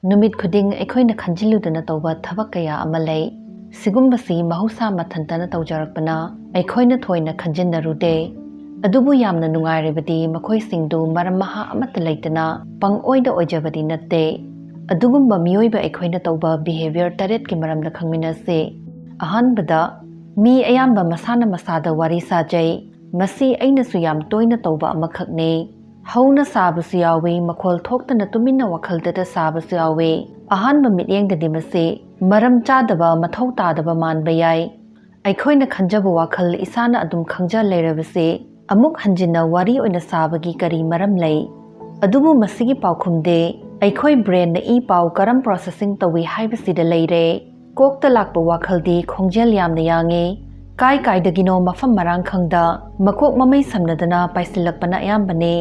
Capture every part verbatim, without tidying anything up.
ꯅꯨꯃꯤꯠ ꯈꯨꯗꯤꯡ ꯑꯩꯈꯣꯏꯅ ꯈꯟꯖꯤꯜꯂꯨꯗꯅ ꯇꯧꯕ ꯊꯕꯛ ꯀꯌꯥ ꯑꯃ ꯂꯩ꯫ ꯁꯤꯒꯨꯝꯕꯁꯤ ꯃꯍꯧꯁꯥ ꯃꯊꯟꯇꯅ ꯇꯧꯖꯔꯛꯄꯅ ꯑꯩꯈꯣꯏꯅ ꯊꯣꯏꯅ ꯈꯟꯖꯤꯟꯅꯔꯨꯗꯦ꯫ ꯑꯗꯨꯕꯨ ꯌꯥꯝꯅ ꯅꯨꯡꯉꯥꯏꯔꯕꯗꯤ ꯃꯈꯣꯏꯁꯤꯡꯗꯨ ꯃꯔꯝ ꯃꯍꯥ ꯑꯃꯠꯇ ꯂꯩꯇꯅ ꯄꯪꯑꯣꯏꯗ ꯑꯣꯏꯖꯕꯗꯤ ꯅꯠꯇꯦ꯫ ꯑꯗꯨꯒꯨꯝꯕ ꯃꯤꯑꯣꯏꯕ ꯑꯩꯈꯣꯏꯅ ꯇꯧꯕ behaviour ꯇꯔꯦꯠꯀꯤ ꯃꯔꯝꯗ ꯈꯪꯃꯤꯟꯅꯁꯤ꯫ ꯑꯍꯥꯟꯕꯗ, ꯃꯤ ꯑꯌꯥꯝꯕ ꯃꯁꯥꯅ ꯃꯁꯥꯗ ꯋꯥꯔꯤ ꯁꯥꯖꯩ꯫ ꯃꯁꯤ ꯑꯩꯅꯁꯨ ꯌꯥꯝ ꯇꯣꯏꯅ ꯇꯧꯕ ꯑꯃꯈꯛꯅꯤ꯫ ꯍꯧꯅ ꯁꯥꯕꯁꯨ ꯌꯥꯎꯏ, ꯃꯈꯣꯜ ꯊꯣꯛꯇꯅ ꯇꯨꯃꯤꯟꯅ ꯋꯥꯈꯜꯗꯇ ꯁꯥꯕꯁꯨ ꯌꯥꯎꯏ꯫ ꯑꯍꯥꯟꯕ ꯃꯤꯠꯌꯦꯡꯗꯗꯤ ꯃꯁꯤ ꯃꯔꯝ ꯆꯥꯗꯕ, ꯃꯊꯧ ꯇꯥꯗꯕ ꯃꯥꯟꯕ ꯌꯥꯏ꯫ ꯑꯩꯈꯣꯏꯅ ꯈꯟꯖꯕ ꯋꯥꯈꯜ ꯏꯁꯥꯅ ꯑꯗꯨꯝ ꯈꯪꯖ ꯂꯩꯔꯕꯁꯤ ꯑꯃꯨꯛ ꯍꯟꯖꯤꯟꯅ ꯋꯥꯔꯤ ꯑꯣꯏꯅ ꯁꯥꯕꯒꯤ ꯀꯔꯤ ꯃꯔꯝ ꯂꯩ? ꯑꯗꯨꯕꯨ ꯃꯁꯤꯒꯤ ꯄꯥꯎꯈꯨꯝꯗꯤ ꯑꯩꯈꯣꯏ brainꯅ ꯏ ꯄꯥꯎ ꯀꯔꯝ processing ꯇꯧꯏ ꯍꯥꯏꯕꯁꯤꯗ ꯂꯩꯔꯦ꯫ ꯀꯣꯛꯇ ꯂꯥꯛꯄ ꯋꯥꯈꯜꯗꯤ ꯈꯣꯡꯖꯦꯜ ꯌꯥꯝꯅ ꯌꯥꯡꯉꯤ꯫ ꯀꯥꯏ ꯀꯥꯏꯗꯒꯤꯅꯣ ꯃꯐꯝ ꯃꯔꯥꯡ ꯈꯪꯗ ꯃꯀꯣꯛ ꯃꯃꯩ ꯁꯝꯅꯗꯅ ꯄꯥꯏꯁꯤꯜꯂꯛꯄꯅ ꯑꯌꯥꯝꯕꯅꯤ꯫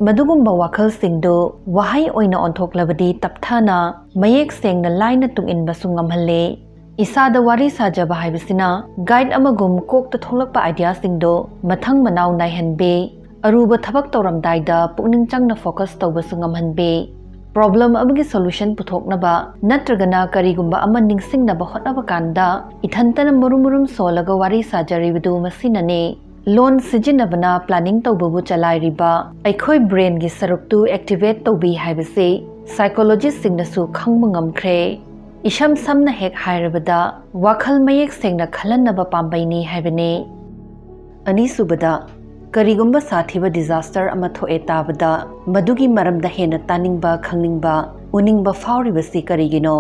ꯃꯗꯨꯒꯨꯝꯕ ꯋꯥꯈꯜꯁꯤꯡꯗꯨ ꯋꯥꯍꯩ ꯑꯣꯏꯅ ꯑꯣꯟꯊꯣꯛꯂꯕꯗꯤ ꯇꯞꯊꯅ, ꯃꯌꯦꯛ ꯁꯦꯡꯅ, ꯂꯥꯏꯅ ꯇꯨꯡꯏꯟꯕꯁꯨ ꯉꯝꯍꯜꯂꯤ꯫ ꯏꯁꯥꯗ ꯋꯥꯔꯤ ꯁꯥꯖꯕ ꯍꯥꯏꯕꯁꯤꯅ guide ꯑꯃꯒꯨꯝ ꯀꯣꯛꯇ ꯊꯣꯛꯂꯛꯄ ideaꯁꯤꯡꯗꯨ ꯃꯊꯪ ꯃꯅꯥꯎ ꯅꯥꯏꯍꯟꯕꯤ, ꯑꯔꯨꯕ ꯊꯕꯛ ꯇꯧꯔꯝꯗꯥꯏꯗ ꯄꯨꯛꯅꯤꯡ ꯆꯪꯅ focus ꯇꯧꯕꯁꯨ ꯉꯝꯍꯟꯕꯤ, problem ꯑꯃꯒꯤ solution ꯄꯨꯊꯣꯛꯅꯕ ꯅꯠꯇ꯭ꯔꯒꯅ ꯀꯔꯤꯒꯨꯝꯕ ꯑꯃ ꯅꯤꯡꯁꯤꯡꯅꯕ ꯍꯣꯠꯅꯕ ꯀꯥꯟꯗ ꯏꯊꯟꯇꯅ ꯃꯔꯨꯝ ꯃꯔꯨꯝ ꯁꯣꯜꯂꯒ ꯋꯥꯔꯤ ꯁꯥꯖꯔꯤꯕꯗꯨ ꯃꯁꯤꯅꯅꯤ꯫ ꯂꯣꯟ ꯁꯤꯖꯤꯟꯅꯕꯅ planning ꯇꯧꯕꯕꯨ ꯆꯂꯥꯏꯔꯤꯕ ꯑꯩꯈꯣꯏ brainꯒꯤ ꯁꯔꯨꯛꯇꯨ activate ꯇꯧꯕꯤ ꯍꯥꯏꯕꯁꯤ psychologistꯁꯤꯡꯅꯁꯨ ꯈꯪꯕ ꯉꯝꯈ꯭ꯔꯦ꯫ ꯏꯁꯝ ꯁꯝꯅ ꯍꯦꯛ ꯍꯥꯏꯔꯕꯗ, ꯋꯥꯈꯜ ꯃꯌꯦꯛ ꯁꯦꯡꯅ ꯈꯜꯍꯟꯅꯕ ꯄꯥꯝꯕꯩꯅꯤ ꯍꯥꯏꯕꯅꯤ꯫ ꯑꯅꯤꯁꯨꯕꯗ, ꯀꯔꯤꯒꯨꯝꯕ ꯁꯥꯊꯤꯕ disaster ꯑꯃ ꯊꯣꯛꯑꯦ ꯇꯥꯕꯗ, ꯃꯗꯨꯒꯤ ꯃꯔꯝꯗ ꯍꯦꯟꯅ ꯇꯥꯅꯤꯡꯕ, ꯈꯪꯅꯤꯡꯕ, ꯎꯅꯤꯡꯕ ꯐꯥꯎꯔꯤꯕꯁꯤ ꯀꯔꯤꯒꯤꯅꯣ?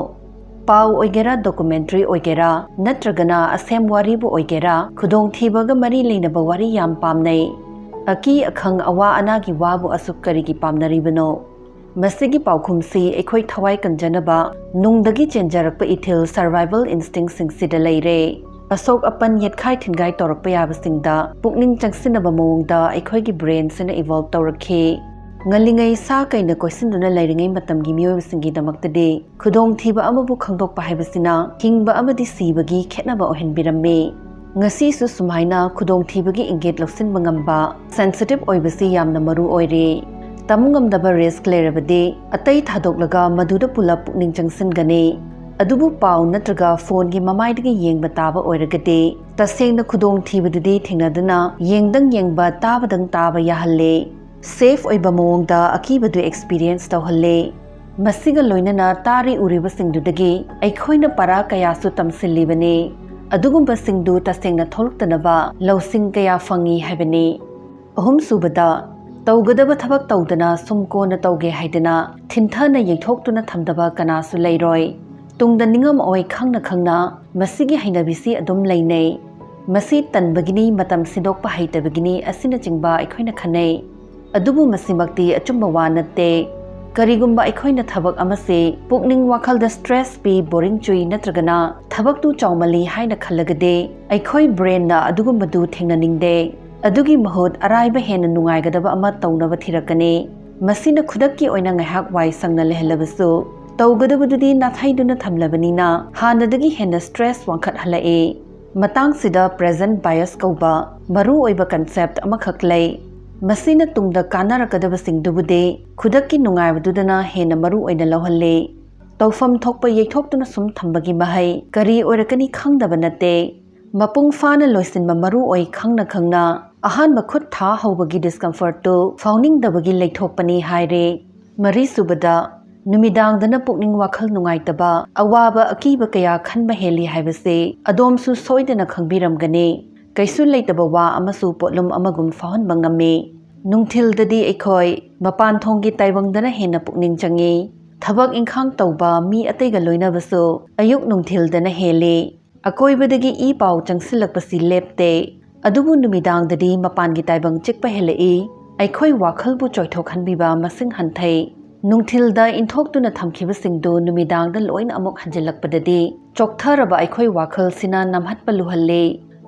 ꯄꯥꯎ ꯑꯣꯏꯒꯦꯔꯥ, documentary ꯑꯣꯏꯒꯦꯔꯥ, ꯅꯠꯇ꯭ꯔꯒꯅ ꯑꯁꯦꯝ ꯋꯥꯔꯤꯕꯨ ꯑꯣꯏꯒꯦꯔꯥ, ꯈꯨꯗꯣꯡꯊꯤꯕꯒ ꯃꯔꯤ ꯂꯩꯅꯕ ꯋꯥꯔꯤ ꯌꯥꯝ ꯄꯥꯝꯅꯩ꯫ ꯑꯀꯤ ꯑꯈꯪ, ꯑꯋꯥ ꯑꯅꯥꯒꯤ ꯋꯥꯕꯨ ꯑꯁꯨꯛ ꯀꯔꯤꯒꯤ ꯄꯥꯝꯅꯔꯤꯕꯅꯣ? ꯃꯁꯤꯒꯤ ꯄꯥꯎꯈꯨꯝꯁꯤ ꯑꯩꯈꯣꯏ ꯊꯋꯥꯏ ꯀꯟꯖꯅꯕ, ꯅꯨꯡꯗꯒꯤ ꯆꯦꯟꯖꯔꯛꯄ ꯏꯊꯤꯜ, survival instinctꯁꯤꯡꯁꯤꯗ ꯂꯩꯔꯦ꯫ ꯑꯁꯣꯛ ꯑꯄꯟ, ꯌꯦꯠꯈꯥꯏ ꯊꯤꯟꯒꯥꯏ ꯇꯧꯔꯛꯄ ꯌꯥꯕꯁꯤꯡꯗ ꯄꯨꯛꯅꯤꯡ ꯆꯪꯁꯤꯟꯅꯕ ꯃꯑꯣꯡꯗ ꯑꯩꯈꯣꯏꯒꯤ brainꯁꯤꯅ evolve ꯇꯧꯔꯛꯈꯤ꯫ ꯉꯜꯂꯤꯉꯩ ꯁꯥ ꯀꯩꯅ ꯀꯣꯏꯁꯤꯟꯗꯨꯅ ꯂꯩꯔꯤꯉꯩ ꯃꯇꯝꯒꯤ ꯃꯤꯑꯣꯏꯕꯁꯤꯡꯒꯤꯗꯃꯛꯇꯗꯤ ꯈꯨꯗꯣꯡꯊꯤꯕ ꯑꯃꯕꯨ ꯈꯪꯗꯣꯛꯄ ꯍꯥꯏꯕꯁꯤꯅ ꯍꯤꯡꯕ ꯑꯃꯗꯤ ꯁꯤꯕꯒꯤ ꯈꯦꯠꯅꯕ ꯑꯣꯏꯍꯟꯕꯤꯔꯝꯃꯤ꯫ ꯉꯁꯤꯁꯨ ꯁꯨꯃꯥꯏꯅ ꯈꯨꯗꯣꯡꯊꯤꯕꯒꯤ ꯏꯪꯒꯤꯠ ꯂꯧꯁꯤꯟꯕ ꯉꯝꯕ, sensitive ꯑꯣꯏꯕꯁꯤ ꯌꯥꯝꯅ ꯃꯔꯨ ꯑꯣꯏꯔꯤ꯫ ꯇꯝ ꯉꯝꯗꯕ ꯔꯤꯁ꯭ꯛ ꯂꯩꯔꯕꯗꯤ ꯑꯇꯩ ꯊꯥꯗꯣꯛꯂꯒ ꯃꯗꯨꯗ ꯄꯨꯂꯞ ꯄꯨꯛꯅꯤꯡ ꯆꯪꯁꯤꯟꯒꯅꯤ꯫ ꯑꯗꯨꯕꯨ ꯄꯥꯎ ꯅꯠꯇ꯭ꯔꯒ ꯐꯣꯟꯒꯤ ꯃꯃꯥꯏꯗꯒꯤ ꯌꯦꯡꯕ ꯇꯥꯕ ꯑꯣꯏꯔꯒꯗꯤ ꯇꯁꯦꯡꯅ ꯈꯨꯗꯣꯡꯊꯤꯕꯗꯨꯗꯤ ꯊꯦꯡꯅꯗꯅ ꯌꯦꯡꯗꯪ ꯌꯦꯡꯕ ꯇꯥꯕꯗꯪ ꯇꯥꯕ ꯌꯥꯍꯜꯂꯦ꯫ ꯁꯦꯐ ꯑꯣꯏꯕ ꯃꯑꯣꯡꯗ ꯑꯀꯤꯕꯗꯨ ꯑꯦꯛꯁꯄꯤꯔꯤꯌꯦꯟꯁ ꯇꯧꯍꯜꯂꯦ꯫ ꯃꯁꯤꯒ ꯂꯣꯏꯅꯅ ꯇꯥꯔꯤ ꯎꯔꯤꯕꯁꯤꯡꯗꯨꯗꯒꯤ ꯑꯩꯈꯣꯏꯅ ꯄꯔꯥ ꯀꯌꯥꯁꯨ ꯇꯝꯁꯤꯜꯂꯤꯕꯅꯤ꯫ ꯑꯗꯨꯒꯨꯝꯕꯁꯤꯡꯗꯨ ꯇꯁꯦꯡꯅ ꯊꯣꯛꯂꯛꯇꯅꯕ ꯂꯧꯁꯤꯡ ꯀꯌꯥ ꯐꯪꯏ ꯍꯥꯏꯕꯅꯤ꯫ ꯑꯍꯨꯝꯁꯨꯕꯗ, ꯇꯧꯒꯗꯕ ꯊꯕꯛ ꯇꯧꯗꯅ ꯁꯨꯝ ꯀꯣꯟꯅ ꯇꯧꯒꯦ ꯍꯥꯏꯗꯅ ꯊꯤꯟꯊꯅ ꯌꯩꯊꯣꯛꯇꯨꯅ ꯊꯝꯗꯕ ꯀꯅꯥꯁꯨ ꯂꯩꯔꯣꯏ꯫ ꯇꯨꯡꯗ ꯅꯤꯡꯉꯝꯃꯑꯣꯏ ꯈꯪꯅ ꯈꯪꯅ ꯃꯁꯤꯒꯤ ꯍꯩꯅꯕꯤꯁꯤ ꯑꯗꯨꯝ ꯂꯩꯅꯩ꯫ ꯃꯁꯤ ꯇꯟꯕꯒꯤꯅꯤ, ꯃꯇꯝ ꯁꯤꯟꯗꯣꯛꯄ ꯍꯩꯇꯕꯒꯤꯅꯤ ꯑꯁꯤꯅꯆꯤꯡꯕ ꯑꯩꯈꯣꯏꯅ ꯈꯟꯅꯩ꯫ ꯑꯗꯨꯕꯨ ꯃꯁꯤꯃꯛꯇꯤ ꯑꯆꯨꯝꯕ ꯋꯥ ꯅꯠꯇꯦ꯫ ꯀꯔꯤꯒꯨꯝꯕ ꯑꯩꯈꯣꯏꯅ ꯊꯕꯛ ꯑꯃꯁꯤ ꯄꯨꯛꯅꯤꯡ ꯋꯥꯈꯜꯗ ꯁ꯭ꯇ꯭ꯔꯦꯁ ꯄꯤ, ꯕꯣꯔꯤꯡ ꯆꯨꯏ ꯅꯠꯇ꯭ꯔꯒꯅ ꯊꯕꯛꯇꯨ ꯆꯥꯎꯃꯜꯂꯤ ꯍꯥꯏꯅ ꯈꯜꯂꯒꯗꯤ ꯑꯩꯈꯣꯏ ꯕ꯭ꯔꯦꯟꯅ ꯑꯗꯨꯒꯨꯝꯕꯗꯨ ꯊꯦꯡꯅꯅꯤꯡꯗꯦ꯫ ꯑꯗꯨꯒꯤ ꯃꯍꯨꯠ ꯑꯔꯥꯏꯕ ꯍꯦꯟꯅ ꯅꯨꯡꯉꯥꯏꯒꯗꯕ ꯑꯃ ꯇꯧꯅꯕ ꯊꯤꯔꯛꯀꯅꯤ꯫ ꯃꯁꯤꯅ ꯈꯨꯗꯛꯀꯤ ꯑꯣꯏꯅ ꯉꯥꯏꯍꯥꯛ ꯋꯥꯏ ꯁꯪꯅ ꯂꯩꯍꯜꯂꯕꯁꯨ ꯇꯧꯒꯗꯕꯗꯨꯗꯤ ꯅꯥꯊꯩꯗꯨꯅ ꯊꯝꯂꯕꯅꯤꯅ ꯍꯥꯟꯅꯗꯒꯤ ꯍꯦꯟꯅ ꯁ꯭ꯇ꯭ꯔꯦꯁ ꯋꯥꯡꯈꯠꯍꯜꯂꯛꯏ꯫ ꯃꯇꯥꯡꯁꯤꯗ ꯄ꯭ꯔꯦꯖꯦꯟ ꯕꯥꯏꯁ ꯀꯧꯕ ꯃꯔꯨꯑꯣꯏꯕ ꯀꯟꯁꯦꯞ ꯑꯃꯈꯛ ꯂꯩ꯫ ꯃꯁꯤꯅ ꯇꯨꯡꯗ ꯀꯥꯟꯅꯔꯛꯀꯗꯕꯁꯤꯡꯗꯨꯕꯨꯗꯤ ꯈꯨꯗꯛꯀꯤ ꯅꯨꯡꯉꯥꯏꯕꯗꯨꯗꯅ ꯍꯦꯟꯅ ꯃꯔꯨ ꯑꯣꯏꯅ ꯂꯧꯍꯜꯂꯤ꯫ ꯇꯧꯐꯝ ꯊꯣꯛꯄ ꯌꯩꯊꯣꯛꯇꯨꯅ ꯁꯨꯝ ꯊꯝꯕꯒꯤ ꯃꯍꯩ ꯀꯔꯤ ꯑꯣꯏꯔꯛꯀꯅꯤ ꯈꯪꯗꯕ ꯅꯠꯇꯦ꯫ ꯃꯄꯨꯡ ꯐꯥꯅ ꯂꯣꯏꯁꯤꯟꯕ ꯃꯔꯨ ꯑꯣꯏ ꯈꯪꯅ ꯈꯪꯅ ꯑꯍꯥꯟꯕ ꯈꯨꯠ ꯊꯥ ꯍꯧꯕꯒꯤ ꯗꯤꯁꯀꯝꯐꯔꯠꯇꯨ ꯐꯥꯎꯅꯤꯡꯗꯕꯒꯤ ꯂꯩꯊꯣꯛꯄꯅꯤ ꯍꯥꯏꯔꯦ꯫ ꯃꯔꯤꯁꯨꯕꯗ, ꯅꯨꯃꯤꯗꯥꯡꯗꯅ ꯄꯨꯛꯅꯤꯡ ꯋꯥꯈꯜ ꯅꯨꯡꯉꯥꯏꯇꯕ, ꯑꯋꯥꯕ ꯑꯀꯤꯕ ꯀꯌꯥ ꯈꯟꯕ ꯍꯦꯜꯂꯤ ꯍꯥꯏꯕꯁꯤ ꯑꯗꯣꯝꯁꯨ ꯁꯣꯏꯗꯅ ꯈꯪꯕꯤꯔꯝꯒꯅꯤ꯫ ꯀꯩꯁꯨ ꯂꯩꯇꯕ ꯋꯥ ꯑꯃꯁꯨ ꯄꯣꯠꯂꯨꯝ ꯑꯃꯒꯨꯝ ꯐꯥꯎꯍꯟꯕ ꯉꯝꯃꯤ꯫ ꯅꯨꯡꯊꯤꯜꯗꯗꯤ ꯑꯩꯈꯣꯏ ꯃꯄꯥꯟ ꯊꯣꯡꯒꯤ ꯇꯥꯏꯕꯪꯗꯅ ꯍꯦꯟꯅ ꯄꯨꯛꯅꯤꯡ ꯆꯪꯏ꯫ ꯊꯕꯛ ꯏꯪꯈꯥꯡ ꯇꯧꯕ ꯃꯤ ꯑꯇꯩꯒ ꯂꯣꯏꯅꯕꯁꯨ ꯑꯌꯨꯛ ꯅꯨꯡꯊꯤꯜꯗꯅ ꯍꯦꯜꯂꯤ꯫ ꯑꯀꯣꯏꯕꯗꯒꯤ ꯏ ꯄꯥꯎ ꯆꯪꯁꯤꯜꯂꯛꯄꯁꯤ ꯂꯦꯞꯇꯦ꯫ ꯑꯗꯨꯕꯨ ꯅꯨꯃꯤꯗꯥꯡꯗꯗꯤ ꯃꯄꯥꯟꯒꯤ ꯇꯥꯏꯕꯪ ꯆꯤꯛꯄ ꯍꯦꯜꯂꯛꯏ꯫ ꯑꯩꯈꯣꯏ ꯋꯥꯈꯜꯕꯨ ꯆꯣꯏꯊꯣꯛꯍꯟꯕꯤꯕ ꯃꯁꯤꯡ ꯍꯟꯊꯩ꯫ ꯅꯨꯡꯊꯤꯜꯗ ꯏꯟꯊꯣꯛꯇꯨꯅ ꯊꯝꯈꯤꯕꯁꯤꯡꯗꯨ ꯅꯨꯃꯤꯗꯥꯡꯗ ꯂꯣꯏꯅ ꯑꯃꯨꯛ ꯍꯟꯖꯤꯜꯂꯛꯄꯗꯗꯤ ꯆꯣꯛꯊꯔꯕ ꯑꯩꯈꯣꯏ ꯋꯥꯈꯜꯁꯤꯅ ꯅꯝꯍꯠꯄ ꯂꯨꯍꯜꯂꯤ꯫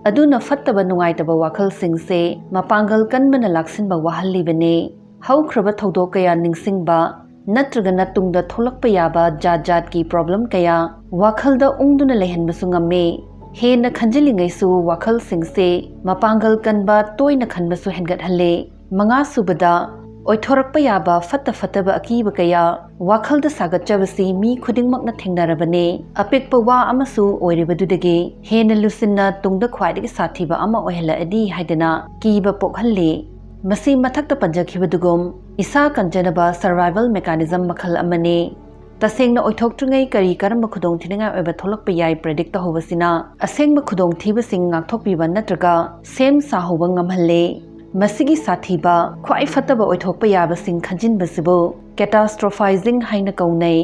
ꯑꯗꯨꯅ ꯐꯠꯇꯕ ꯅꯨꯡꯉꯥꯏꯇꯕ ꯋꯥꯈꯜꯁꯤꯡꯁꯦ ꯃꯄꯥꯡꯒꯜ ꯀꯟꯕꯅ ꯂꯥꯛꯁꯤꯟꯕ ꯋꯥꯍꯜꯂꯤꯕꯅꯤ꯫ ꯍꯧꯈ꯭ꯔꯕ ꯊꯧꯗꯣꯛ ꯀꯌꯥ ꯅꯤꯡꯁꯤꯡꯕ ꯅꯠꯇ꯭ꯔꯒꯅ ꯇꯨꯡꯗ ꯊꯣꯛꯂꯛꯄ ꯌꯥꯕ ꯖꯥꯠ ꯖꯥꯠꯀꯤ ꯄ꯭ꯔꯣꯕ꯭ꯂꯦꯝ ꯀꯌꯥ ꯋꯥꯈꯜꯗ ꯎꯪꯗꯨꯅ ꯂꯩꯍꯟꯕꯁꯨ ꯉꯝꯃꯤ꯫ ꯍꯦꯟꯅ ꯈꯟꯖꯤꯜꯂꯤꯉꯩꯁꯨ ꯋꯥꯈꯜꯁꯤꯡꯁꯦ ꯃꯄꯥꯡꯒꯜ ꯀꯟꯕ, ꯇꯣꯏꯅ ꯈꯟꯕꯁꯨ ꯍꯦꯟꯒꯠꯍꯜꯂꯤ꯫ ꯃꯉꯥꯁꯨꯕꯗ, ꯑꯣꯏꯊꯣꯔꯛꯄ ꯌꯥꯕ ꯐꯠꯇ ꯐꯠꯇꯕ ꯑꯀꯤꯕ ꯀꯌꯥ ꯋꯥꯈꯜꯗ ꯁꯥꯒꯠꯆꯕꯁꯤ ꯃꯤ ꯈꯨꯗꯤꯡꯃꯛꯅ ꯊꯦꯡꯅꯔꯕꯅꯤ꯫ ꯑꯄꯤꯛꯄ ꯋꯥ ꯑꯃꯁꯨ ꯑꯣꯏꯔꯤꯕꯗꯨꯗꯒꯤ ꯍꯦꯟꯅ ꯂꯨꯁꯤꯟꯅ ꯇꯨꯡꯗ ꯈ꯭ꯋꯥꯏꯗꯒꯤ ꯁꯥꯊꯤꯕ ꯑꯃ ꯑꯣꯏꯍꯜꯂꯛꯑꯗꯤ ꯍꯥꯏꯗꯅ ꯀꯤꯕ ꯄꯣꯛꯍꯜꯂꯤ꯫ ꯃꯁꯤ ꯃꯊꯛꯇ ꯄꯟꯖꯈꯤꯕꯗꯨꯒꯨꯝ ꯏꯁꯥ ꯀꯟꯖꯅꯕ survival mechanism ꯃꯈꯜ ꯑꯃꯅꯤ꯫ ꯇꯁꯦꯡꯅ ꯑꯣꯏꯊꯣꯛꯇ꯭ꯔꯤꯉꯩ ꯀꯔꯤ ꯀꯔꯝꯕ ꯈꯨꯗꯣꯡꯊꯤꯅꯤꯡꯉꯥꯏ ꯑꯣꯏꯕ ꯊꯣꯛꯂꯛꯄ ꯌꯥꯏ predict ꯇꯧꯍꯧꯕꯁꯤꯅ ꯑꯁꯦꯡꯕ ꯈꯨꯗꯣꯡꯊꯤꯕꯁꯤꯡ ꯉꯥꯛꯊꯣꯛꯄꯤꯕ ꯅꯠꯇ꯭ꯔꯒ ꯁꯦꯝ ꯁꯥꯍꯧꯕ ꯉꯝꯍꯜꯂꯤ꯫ ꯃꯁꯤꯒꯤ ꯁꯥꯊꯤꯕ, ꯈ꯭ꯋꯥꯏ ꯐꯠꯇꯕ ꯑꯣꯏꯊꯣꯛꯄ ꯌꯥꯕꯁꯤꯡ ꯈꯟꯖꯤꯟꯕꯁꯤꯕꯨ catastrophizing ꯍꯥꯏꯅ ꯀꯧꯅꯩ꯫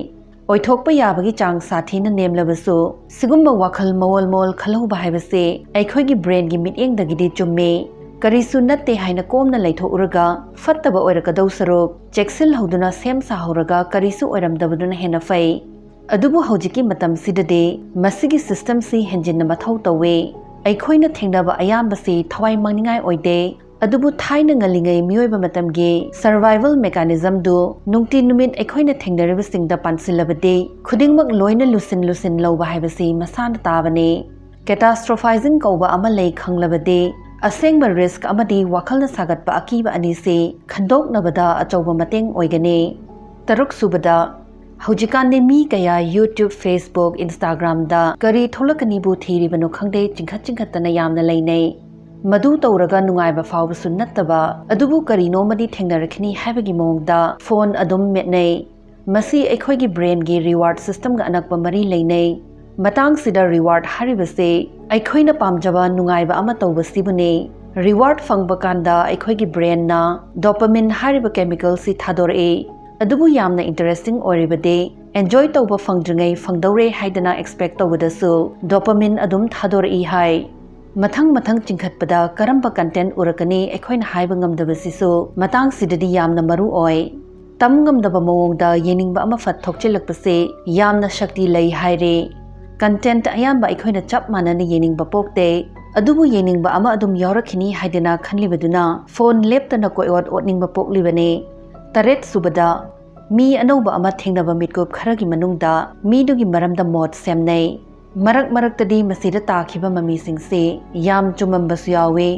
ꯑꯣꯏꯊꯣꯛꯄ ꯌꯥꯕꯒꯤ ꯆꯥꯡ ꯁꯥꯊꯤꯅ ꯅꯦꯝꯂꯕꯁꯨ, ꯁꯤꯒꯨꯝꯕ ꯋꯥꯈꯜ ꯃꯑꯣꯜ ꯃꯑꯣꯜ ꯈꯜꯍꯧꯕ ꯍꯥꯏꯕꯁꯤ ꯑꯩꯈꯣꯏꯒꯤ brain ꯒꯤ ꯃꯤꯠꯌꯦꯡꯗꯒꯤꯗꯤ ꯆꯨꯝꯃꯤ꯫ ꯀꯔꯤꯁꯨ ꯅꯠꯇꯦ ꯍꯥꯏꯅ ꯀꯣꯝꯅ ꯂꯩꯊꯣꯛꯎꯔꯒ ꯐꯠꯇꯕ ꯑꯣꯏꯔꯛꯀꯗꯧ ꯁꯔꯨꯛ, ꯆꯦꯛꯁꯤꯜꯍꯧꯗꯨꯅ ꯁꯦꯝ ꯁꯥꯍꯧꯔꯒ ꯀꯔꯤꯁꯨ ꯑꯣꯏꯔꯝꯗꯕꯗꯨꯅ ꯍꯦꯟꯅ ꯐꯩ꯫ ꯑꯗꯨꯕꯨ ꯍꯧꯖꯤꯛꯀꯤ ꯃꯇꯝꯁꯤꯗꯗꯤ ꯃꯁꯤꯒꯤ system ꯁꯤ ꯍꯦꯟꯖꯤꯟꯅ ꯃꯊꯧ ꯇꯧꯏ꯫ ꯑꯩꯈꯣꯏꯅ ꯊꯦꯡꯅꯕ ꯑꯌꯥꯝꯕꯁꯤ ꯊꯋꯥꯏ ꯃꯥꯡꯅꯤꯡꯉꯥꯏ ꯑꯣꯏꯗꯦ꯫ ꯑꯗꯨꯕꯨ ꯊꯥꯏꯅ ꯉꯜꯂꯤꯉꯩ ꯃꯤꯑꯣꯏꯕ ꯃꯇꯝꯒꯤ survival mechanism ꯗꯨ ꯅꯨꯡꯇꯤ ꯅꯨꯃꯤꯠ ꯑꯩꯈꯣꯏꯅ ꯊꯦꯡꯅꯔꯤꯕꯁꯤꯡꯗ ꯄꯥꯟꯁꯤꯜꯂꯕꯗꯤ ꯈꯨꯗꯤꯡꯃꯛ ꯂꯣꯏꯅ ꯂꯨꯁꯤꯟ ꯂꯨꯁꯤꯟ ꯂꯧꯕ ꯍꯥꯏꯕꯁꯤ ꯃꯁꯥꯅ ꯇꯥꯕꯅꯤ꯫ Catastrophizing ꯀꯧꯕ ꯑꯃ ꯂꯩ ꯈꯪꯂꯕꯗꯤ ꯑꯁꯦꯡꯕ risk ꯑꯃꯗꯤ ꯋꯥꯈꯜꯅ ꯁꯥꯒꯠꯄ ꯑꯀꯤꯕ ꯑꯅꯤꯁꯤ ꯈꯟꯗꯣꯛꯅꯕꯗ ꯑꯆꯧꯕ ꯃꯇꯦꯡ ꯑꯣꯏꯒꯅꯤ꯫ ꯇꯔꯨꯛ ꯁꯨꯕꯗ, ꯍꯧꯖꯤꯛꯀꯥꯟꯗꯤ ꯃꯤ ꯀꯌꯥ YouTube, Facebook, Instagram ꯗ ꯀꯔꯤ ꯊꯣꯛꯂꯛꯀꯅꯤꯕꯨ ꯊꯤꯔꯤꯕꯅꯣ ꯈꯪꯗꯦ, ꯆꯤꯡꯈꯠ ꯆꯤꯡꯈꯠꯇꯅ ꯌꯥꯝꯅ ꯂꯩꯅꯩ꯫ ꯃꯗꯨ ꯇꯧꯔꯒ ꯅꯨꯡꯉꯥꯏꯕ ꯐꯥꯎꯕꯁꯨ ꯅꯠꯇꯕ, ꯑꯗꯨꯕꯨ ꯀꯔꯤꯅꯣꯃꯗꯤ ꯊꯦꯡꯅꯔꯛꯈꯤꯅꯤ ꯍꯥꯏꯕꯒꯤ ꯃꯑꯣꯡꯗ phone ꯑꯗꯨꯝ ꯃꯦꯠꯅꯩ꯫ ꯃꯁꯤ ꯑꯩꯈꯣꯏꯒꯤ brain ꯒꯤ reward system ꯒ ꯑꯅꯛꯄ ꯃꯔꯤ ꯂꯩꯅꯩ꯫ ꯃꯇꯥꯡꯁꯤꯗ reward ꯍꯥꯏꯔꯤꯕꯁꯤ ꯑꯩꯈꯣꯏꯅ ꯄꯥꯝꯖꯕ ꯅꯨꯡꯉꯥꯏꯕ ꯑꯃ ꯇꯧꯕꯁꯤꯕꯨꯅꯤ꯫ Reward ꯐꯪꯕ ꯀꯥꯟꯗ ꯑꯩꯈꯣꯏꯒꯤ brain ꯅ dopamine ꯍꯥꯏꯔꯤꯕ chemical ꯁꯤ ꯊꯥꯗꯣꯔꯛꯏ꯫ ꯑꯗꯨꯕꯨ ꯌꯥꯝꯅ interesting ꯑꯣꯏꯔꯤꯕꯗꯤ, enjoy ꯇꯧꯕ ꯐꯪꯗ꯭ꯔꯤꯉꯩ ꯐꯪꯗꯧꯔꯦ ꯍꯥꯏꯗꯅ expect ꯇꯧꯕꯗꯁꯨ dopamine ꯑꯗꯨꯝ ꯊꯥꯗꯣꯔꯛꯏ ꯍꯥꯏ꯫ ꯃꯊꯪ ꯃꯊꯪ ꯆꯤꯡꯈꯠꯄꯗ ꯀꯔꯝꯕ content ꯎꯔꯛꯀꯅꯤ ꯑꯩꯈꯣꯏꯅ ꯍꯥꯏꯕ ꯉꯝꯗꯕꯁꯤꯁꯨ ꯃꯇꯥꯡꯁꯤꯗꯗꯤ ꯌꯥꯝꯅ ꯃꯔꯨ ꯑꯣꯏ꯫ ꯇꯝ ꯉꯝꯗꯕ ꯃꯑꯣꯡꯗ ꯌꯦꯡꯅꯤꯡꯕ ꯑꯃ ꯐꯠ ꯊꯣꯛꯆꯤꯜꯂꯛꯄꯁꯤ ꯌꯥꯝꯅ ꯁꯛꯇꯤ ꯂꯩ ꯍꯥꯏꯔꯦ꯫ Content ꯑꯌꯥꯝꯕ ꯑꯩꯈꯣꯏꯅ ꯆꯞ ꯃꯥꯟꯅꯅ ꯌꯦꯡꯅꯤꯡꯕ ꯄꯣꯛꯇꯦ꯫ ꯑꯗꯨꯕꯨ ꯌꯦꯡꯅꯤꯡꯕ ꯑꯃ ꯑꯗꯨꯝ ꯌꯥꯎꯔꯛꯈꯤꯅꯤ ꯍꯥꯏꯗꯅ ꯈꯜꯂꯤꯕꯗꯨꯅ phone ꯂꯦꯞꯇꯅ ꯀꯣꯏꯑꯣꯠ ꯑꯣꯠꯅꯤꯡꯕ ꯄꯣꯛꯂꯤꯕꯅꯤ꯫ ꯇꯔꯦꯠ ꯁꯨꯕꯗ, ꯃꯤ ꯑꯅꯧꯕ ꯑꯃ ꯊꯦꯡꯅꯕ ꯃꯤꯠꯀꯨꯞ ꯈꯔꯒꯤ ꯃꯅꯨꯡꯗ ꯃꯤꯗꯨꯒꯤ ꯃꯔꯝꯗ ꯃꯣꯠ ꯁꯦꯝꯅꯩ꯫ ꯃꯔꯛ ꯃꯔꯛꯇꯗꯤ ꯃꯁꯤꯗ ꯇꯥꯈꯤꯕ ꯃꯃꯤꯁꯤꯡꯁꯤ ꯌꯥꯝ ꯆꯨꯝꯃꯝꯕꯁꯨ ꯌꯥꯎꯏ꯫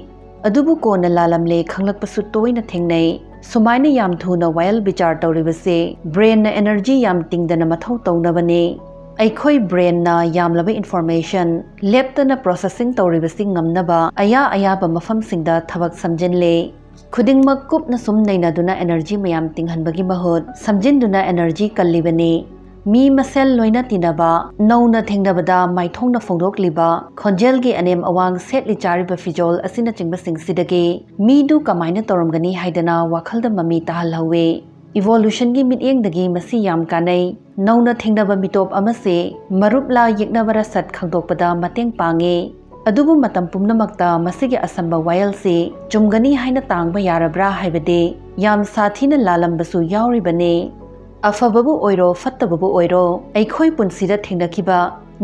ꯑꯗꯨꯕꯨ ꯀꯣꯟꯅ ꯂꯥꯜꯂꯝꯂꯦ ꯈꯪꯂꯛꯄꯁꯨ ꯇꯣꯏꯅ ꯊꯦꯡꯅꯩ꯫ ꯁꯨꯃꯥꯏꯅ ꯌꯥꯝ ꯊꯨꯅ ꯋꯥꯌꯦꯜ ꯕꯤꯆꯥꯔ ꯇꯧꯔꯤꯕꯁꯦ ꯕ꯭ꯔꯦꯟꯅ ꯑꯦꯅꯔꯖꯤ ꯌꯥꯝ ꯇꯤꯡꯗꯅ ꯃꯊꯧ ꯇꯧꯅꯕꯅꯦ꯫ ꯑꯩꯈꯣꯏ ꯕ꯭ꯔꯦꯟꯅ ꯌꯥꯝꯂꯕ ꯏꯟꯐꯣꯔꯃꯦꯁꯟ ꯂꯦꯞꯇꯅ ꯄ꯭ꯔꯣꯁꯦꯁꯤꯡ ꯇꯧꯔꯤꯕꯁꯤ ꯉꯝꯅꯕ ꯑꯌꯥ ꯑꯌꯥꯕ ꯃꯐꯝꯁꯤꯡꯗ ꯊꯕꯛ ꯁꯝꯖꯤꯜꯂꯦ꯫ ꯈꯨꯗꯤꯡꯃꯛ ꯀꯨꯞꯅ ꯁꯨꯝ ꯅꯩꯅꯗꯨꯅ ꯑꯦꯅꯔꯖꯤ ꯃꯌꯥꯝ ꯇꯤꯡꯍꯟꯕꯒꯤ ꯃꯍꯨꯠ ꯁꯝꯖꯤꯟꯗꯨꯅ ꯑꯦꯅꯔꯖꯤ ꯀꯜꯂꯤꯕꯅꯤ꯫ ꯃꯤ ꯃꯁꯦꯜ ꯂꯣꯏꯅ ꯇꯤꯟꯅꯕ, ꯅꯧꯅ ꯊꯦꯡꯅꯕꯗ ꯃꯥꯏꯊꯣꯡꯅ ꯐꯣꯡꯗꯣꯛꯂꯤꯕ ꯈꯣꯟꯖꯦꯜꯒꯤ ꯑꯅꯦꯝ ꯑꯋꯥꯡ, ꯁꯦꯠꯂꯤ ꯆꯥꯔꯤꯕ ꯐꯤꯖꯣꯜ ꯑꯁꯤꯅꯆꯤꯡꯕꯁꯤꯡꯁꯤꯗꯒꯤ ꯃꯤꯗꯨ ꯀꯃꯥꯏꯅ ꯇꯧꯔꯝꯒꯅꯤ ꯍꯥꯏꯗꯅ ꯋꯥꯈꯜꯗ ꯃꯃꯤ ꯇꯥꯍꯜꯍꯧꯋꯤ꯫ ꯏꯚꯣꯂꯨꯁꯟꯒꯤ ꯃꯤꯠꯌꯦꯡꯗꯒꯤ ꯃꯁꯤ ꯌꯥꯝ ꯀꯥꯟꯅꯩ꯫ ꯅꯧꯅ ꯊꯦꯡꯅꯕ ꯃꯤꯇꯣꯞ ꯑꯃꯁꯦ ꯃꯔꯨꯞꯂ ꯌꯦꯛꯅꯕꯔ ꯁꯠ ꯈꯪꯗꯣꯛꯄꯗ ꯃꯇꯦꯡ ꯄꯥꯡꯉꯤ꯫ ꯑꯗꯨꯕꯨ ꯃꯇꯝ ꯄꯨꯝꯅꯃꯛꯇ ꯃꯁꯤꯒꯤ ꯑꯁꯝꯕ ꯋꯥꯌꯦꯜꯁꯤ ꯆꯨꯝꯒꯅꯤ ꯍꯥꯏꯅ ꯇꯥꯡꯕ ꯌꯥꯔꯕ꯭ꯔꯥ ꯍꯥꯏꯕꯗꯤ ꯌꯥꯝ ꯁꯥꯊꯤꯅ ꯂꯥꯜꯂꯝꯕꯁꯨ ꯌꯥꯎꯔꯤꯕꯅꯤ꯫ ꯑꯐꯕꯕꯨ ꯑꯣꯏꯔꯣ, ꯐꯠꯇꯕꯕꯨ ꯑꯣꯏꯔꯣ, ꯑꯩꯈꯣꯏ ꯄꯨꯟꯁꯤꯗ ꯊꯦꯡꯅꯈꯤꯕ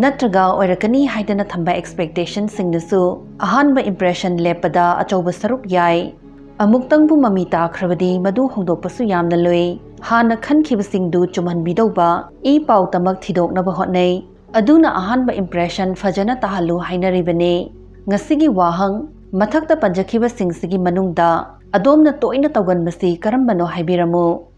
ꯅꯠꯇ꯭ꯔꯒ ꯑꯣꯏꯔꯛꯀꯅꯤ ꯍꯥꯏꯗꯅ ꯊꯝꯕ ꯑꯦꯛꯁꯄꯦꯛꯇꯦꯁꯟꯁꯤꯡꯗꯨꯁꯨ ꯑꯍꯥꯟꯕ ꯏꯝꯄ꯭ꯔꯦꯁꯟ ꯂꯦꯞꯄꯗ ꯑꯆꯧꯕ ꯁꯔꯨꯛ ꯌꯥꯏ꯫ ꯑꯃꯨꯛꯇꯪꯕꯨ ꯃꯃꯤ ꯇꯥꯈ꯭ꯔꯕꯗꯤ ꯃꯗꯨ ꯍꯣꯡꯗꯣꯛꯄꯁꯨ ꯌꯥꯝꯅ ꯂꯨꯏ꯫ ꯍꯥꯟꯅ ꯈꯟꯈꯤꯕꯁꯤꯡꯗꯨ ꯆꯨꯝꯍꯟꯕꯤꯗꯧꯕ ꯏ ꯄꯥꯎꯇꯃꯛ ꯊꯤꯗꯣꯛꯅꯕ ꯍꯣꯠꯅꯩ꯫ ꯑꯗꯨꯅ ꯑꯍꯥꯟꯕ ꯏꯝꯄ꯭ꯔꯦꯁꯟ ꯐꯖꯅ ꯇꯥꯍꯜꯂꯨ ꯍꯥꯏꯅꯔꯤꯕꯅꯤ꯫ ꯉꯁꯤꯒꯤ ꯋꯥꯍꯪ, ꯃꯊꯛꯇ ꯄꯟꯖꯈꯤꯕꯁꯤꯡꯁꯤꯒꯤ ꯃꯅꯨꯡꯗ ꯑꯗꯣꯝꯅ ꯇꯣꯏꯅ ꯇꯧꯒꯟꯕꯁꯤ ꯀꯔꯝꯕꯅꯣ ꯍꯥꯏꯕꯤꯔꯝꯃꯨ꯫